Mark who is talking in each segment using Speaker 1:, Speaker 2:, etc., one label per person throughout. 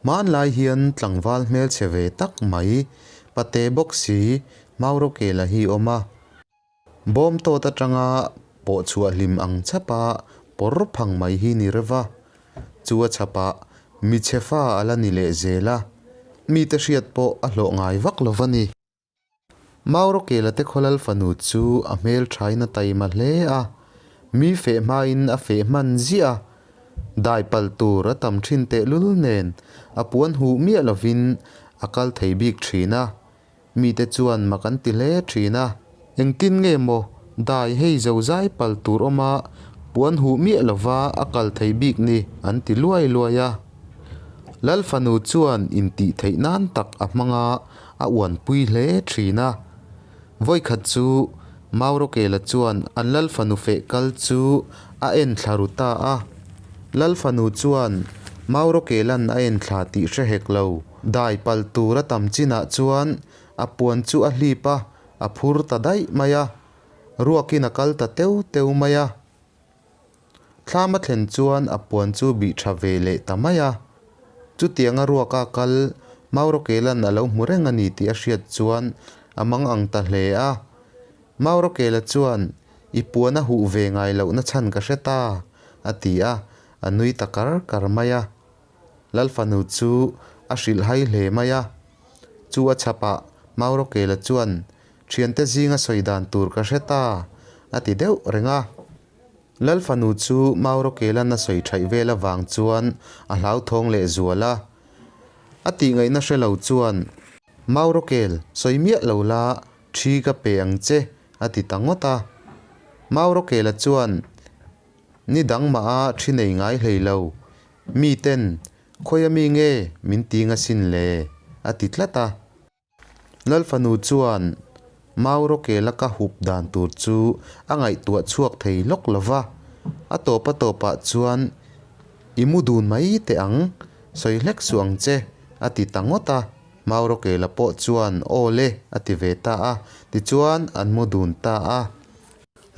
Speaker 1: Hmanlai hian tlangval hmelchhe ve tak mai, pate bawk si, Maurawkela hi awm a. Bawm tawt atanga pawh chhuah hlim ang chhapa pawr phang mai hi ni reuh a. Chu a chhapah michhe fa a la ni leh zel a, mite hriat pawh a hlawh ngai vak lo va ni. Maurawkela te khawlal fanu chu a hmel thain a taima hle a, mi feh hmain a feh hman ziah a, dai pal tur a tam thin tehlul nen a puan huh miah lovin a kal thei bik thin a, mite chuan mak an ti hle thin a. Engtin nge maw dai hei zo zai pal tur awma puan huh miah lova a kal thei bik ni an ti luai luai a. Lal fanu chuan intih theih nan tak a hmang a, a uanpui hle thin a. Vawikhat chu Maurawkela chuan an lal fanu feh kal chu a en thla ru ta a. Lal fanu chuan Maurawkela'n a en thla tih hre hek lo. Dai pal tur a tam chinah chuan a puan chu a hlip a, a phur ta daih mai a. Ruakin a kal ta teu teu mai a. Thlam a thlen chuan a puan chu bih tha ve leh ta mai a. Chutianga ruaka kal Maurawkela'n a lo hmu reng a ni tih a hriat chuan a mang ang ta hle a. Maurawkela chuan, I puan a huh ve ngai lohna chhan ka hre ta, a ti a, a nui ta kar kar mai a. Lalfanu chu a hrilh hai hle mai a. Chu a chhapah Maurawkela chuan, Thiante zinga sawi dan tur ka hre ta, a ti deuh reng a. Lal fanu chu Maurawkelan a sawi thaih vel avang chuan a hlauthawng leh zual a. A tihngaihna hre lo chuan, Maurawkel, sawi miah lo la, thi ka pe ang che, a ti ta ngawt a. Maurawkela chuan, Ni dang mah a thi nei ngai hlei lo, miten khawi a mi nge min ti ngasin le, a ti tlat a. Lalfanu chuan Maurawkela ka hup dan tur chu a ngaihtuah chhuak thei lawk lo va, a tawp a tawpah chuan I mu dun mai teh ang, sawi hlek suh ang che, a ti ta ngawt a. Maurawkela pawh chuan Aw le, a ti ve ta a, tichuan an mu dun ta a.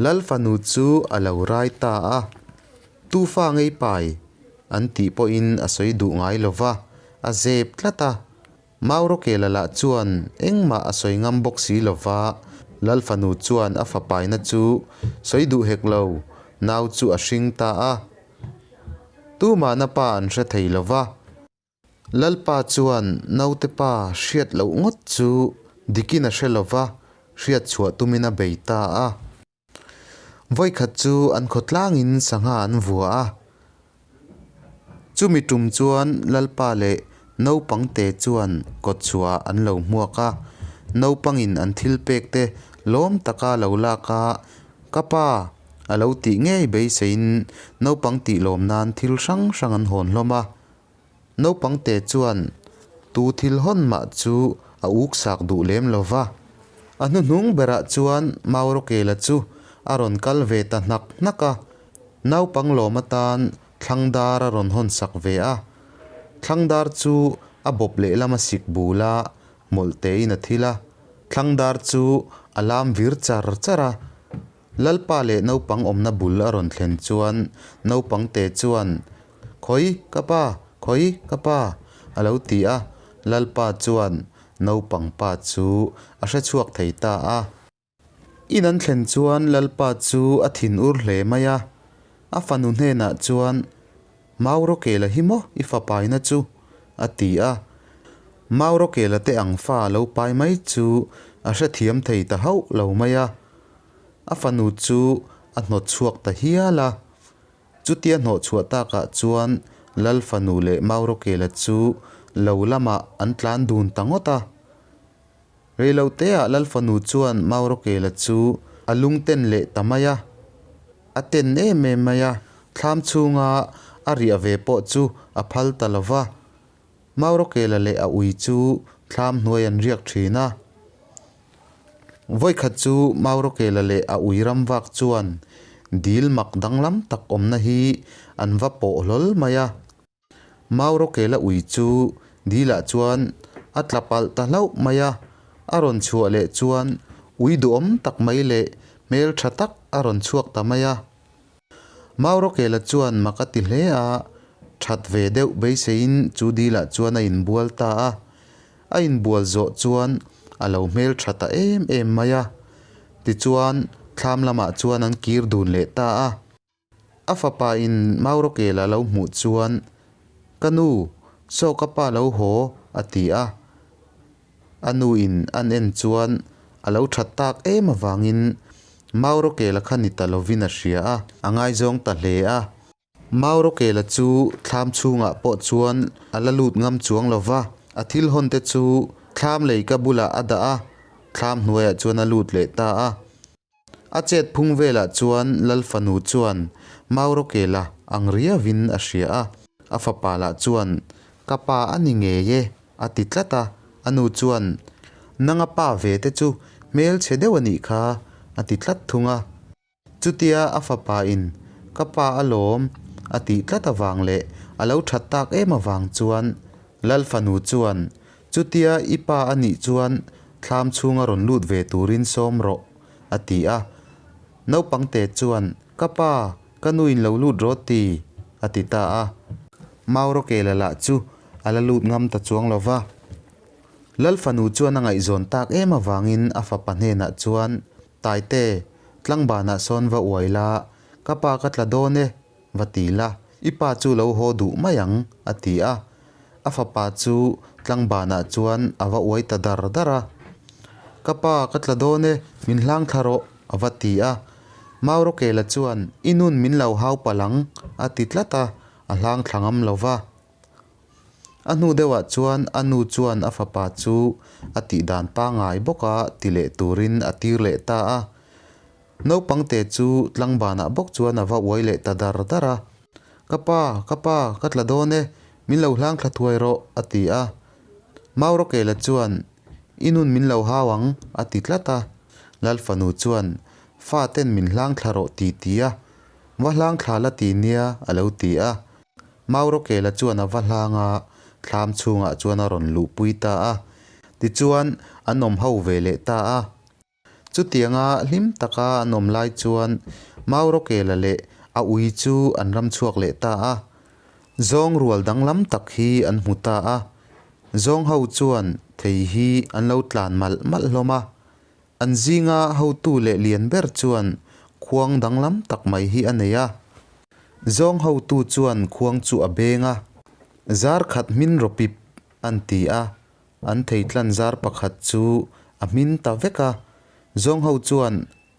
Speaker 1: Lalfanu chu a lo rai ta a, Tufa ngei pai an tih pawhin a sawi duh ngai lo va, a zep tlat a. Maurawkela lah chuan engmah a sawi ngam bawk si lo va, Lal fanu chuan a fapaina chu sawi duh hek lo, nau chu a hring ta a. Tumahna pa an hre thei lo va. Lalpa chuan naute pa hriat loh ngawt chu dikin a hre lo va, hriat chhuah tumin a bei ta a. Vawikhat chu an khawtlangin sangha an vua a, chumi tum chuan Lalpa leh naupangte chuan kawtchhuah an lo hmuak a, naupangin an thil pek te lawm taka lo lak a, Ka pa a lo tih ngei beiseiin naupang tih lawm nan thil hrang hrang an hawn hlawm a. Naupangte chuan tu thil hawn mah chu a uk sak duh lem lo va. A hnuhnung berah chuan Maurawkela chu a rawn kal ve ta hnak hnak a, naupang lawm atan thlangdar a rawn hawn sak ve a. Thlangdar chu a bawp lehlam a sik bul a, hmawlh tein a thil a. Thlangdar chu a lam vir char char a. Lalpa leh naupang awmna bul a rawn thlen chuan naupangte chuan, Khawi, ka pa! Khawi, ka pa! a lo ti a. Lalpa chuan naupang pa chu a hre chhuak thei ta a. In an thlen chuan Lalpa chu a thin ur hle mai a. A fanu hnenah chuan, Maurawkela hi maw i fapaina chu? a ti a. Maurawkela te ang fa a lo pai mai chu a hrethiam thei ta hauh lo mai a. A fanu chu a hnawt chhuak ta hial a. Chutia hnawh chhuah takah chuan Lal fanu leh Maurawkela chu lo lamah an tlan dun ta ngawt a. Reiloteah Lal fanu chuan Maurawkela chu a lung ten leh ta mai a. A ten em em mai a, thlam chhunga a riah ve pawh chu a phal ta lo va. Maurawkela leh a ui chu thlam hnuai an riak thin a. Vawikhat chu Maurawkela leh a ui ram vak chuan dil mak danglam tak awmna hi an va pawh hlawl mai a. Maurawkela ui chu dilah chuan a tla palh ta hlauh mai a, a rawn chhuah leh chuan ui duhawm tak mai leh hmeltha tak a rawn chhuak ta mai a. Maurawkela chuan mak a ti hle a, That ve deuh beiseiin chu dilah chuan a inbual ta a. A inbual zawh chuan a lo hmeltha ta em em mai a. Tichuan thlam lamah chuan an kir dun leh ta a. A fapa in Maurawkel a lo hmuh chuan, Ka nu, saw ka pa lo haw, a ti a. A nu in an en chuan a lo that tak em avangin Maurawkel a kha ni ta lovin a hria a, a ngaizawng ta hle a. Maurawkela chu thlam chhungah pawh chuan a la lut ngam chuang lo va, a thil hawn te chu thlam lei ka bulah a dah a, thlam hnuaiah chuan a lut leh ta a. A chet phung velah chuan Lal fanu chuan Maurawkela ang riavin a hria a, a fapa lah chuan, Ka pa a ni ngei e, a ti tlat a, a nu chuan, Nanga pa ve te chu hmelchhe deuh a nih kha, a ti tlat thung a. Chutia a fapa in ka pa a lawm a tih tlat avang leh a lo that tak em avang chuan Lal fanu chuan chutia i pa a nih chuan thlam chhunga rawn lut ve turin sawm rawh a ti a. Naupangte chuan ka pa ka nu in lo lut rawh ti a ti ta a. Maurawkela lah chu a la lut ngam ta chuang lo va. Lal fanu chuan a ngaihzawn tak em avangin a fapa hnenah chuan Taite, tlangbanah sawn va uai la, ka pa ka tla dawn e, va ti la, i pa chu lo haw duh mai ang, a ti a. A fapa chu tlangbanah chuan a va uai ta dar dar a. Ka pa ka tla dawn e, min hlang thla rawh, a va ti a. Maurawkela chuan, I nun min lo hau palh ang, a ti tlat a, a hlang thla ngam lo va. A hnu deuhah chuan a nu chuan a fapa chu a tih dan pangngai bawka ti leh turin a tir leh ta a. Naupangte chu tlangbanah bawk chuan a va uai leh ta dar dar a. Ka pa, ka pa, ka tla dawn e, min lo hlang thla thuai rawh, a ti a. Maurawkela chuan, I nun min lo hau ang, a ti tlat a. Lal fanu chuan, Faten min hlang thla rawh ti ti a, va hlang thla la ti nia, a lo ti a. Maurawkela chuan a va hlang a, thlam chhungah chuan a rawn luhpui ta a. Tichuan, an awm ho ve leh ta a. Chutianga hlim taka an awm lai chuan Maurawkela leh a ui chu an ram chhuak leh ta a. Zawng rual danglam tak hi an hmu ta a. Zawng ho chuan thei hi an lo tlan malh malh hlawm a. An zinga hotu leh lian ber chuan khuang danglam tak mai hi a nei a. Zawng hotu chuan khuang chu a beng a, Zar khat hmin rawpip an ti a, an thei tlan zar pakhat chu a hmin ta vek a. Zawng ho chuan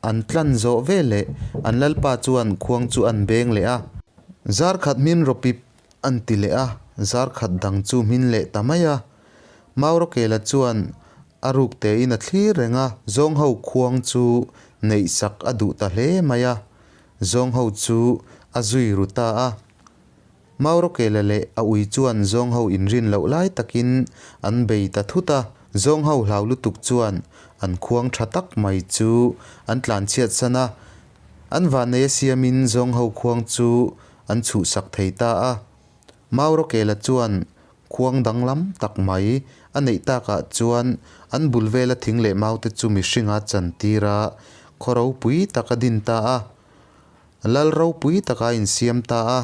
Speaker 1: an tlan zawh ve leh an lalpa chuan khuang chu an beng leh a. Zar khat hmin rawpip an ti leh a, zar khat dang chu hmin leh ta mai a. Maurawkela chuan A ruk tein a thlir reng a, zawngho khuang chu neihsak a duh ta hle mai a, zawngho chu a zui ru ta a. Maurawkela leh a ui chuan zawngho inrin loh lai takin an bei ta thut a, zawngho hlau lutuk chuan an khuang tha tak mai chu an tlanchhiat san a, an vannei a siamin zawngho khuang chu an chhuhsak thei ta a. Maurawkela chuan khuang danglam tak mai a neih takah chuan an bul vela thing leh maute chu mihringa chantir a, khaw ropui tak a din ta a, lal ropui taka a insiam ta a.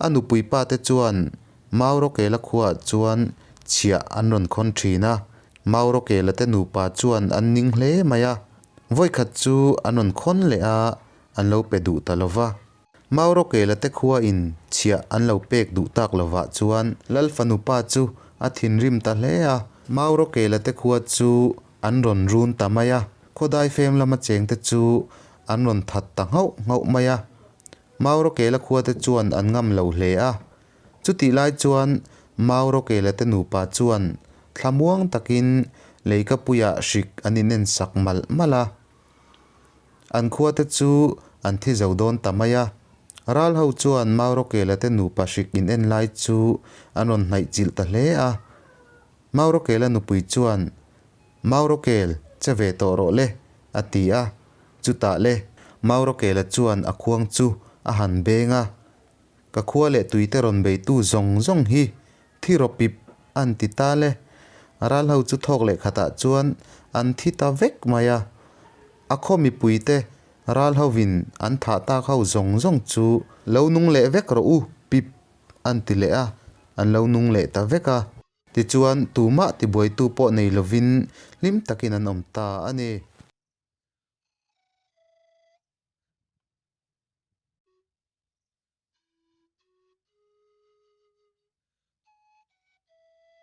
Speaker 1: A nupui pate chuan Maurawkela khuaah chuan chhiah an rawn khawn thin a, Maurawkela te nupa chuan an ning hle mai a, vawikhat chu an rawn khawn leh a, an lo pe duh ta lo va. Maurawkela te khua in chhiah an lo pek duh tak lovah chuan Lal fanu pa chu a thinrim ta hle a, Maurawkela te khua chu an rawn run ta mai a, khawdai fem lama cheng te chu an rawn that ta nghauh nghauh mai a. Maurawkela khua te chuan an ngam lo hle a, chutih lai chuan Maurawkela te nupa chuan thlamuang takin leikapuiah hrik an inen sak malh malh a. An khuate chu an thi zo dawn ta mai a. Ral ho chuan Maurawkela te nupa hrik in en lai chu an rawn hnaih chilh ta hle a. Maurawkela nupui chuan, Maurawkel, che ve tawh rawh le, a ti a. Chutah le, Maurawkela chuan a khuang chu a han beng a. Ka khua leh tuite rawn beitu zawng zawng hi thi rawpip an ti ta le. Ral ho chu thawk leh khatah chuan an thi ta vek mai a. A khaw mipuite ral hovin an thah tak ho zawng zawng chu lo nung leh vek rawh u pip A'n ti leh a, an lo nung leh ta vek a. Tichuan, tumah tibuaitu pawh nei lovin hlim takin an awm ta a ni.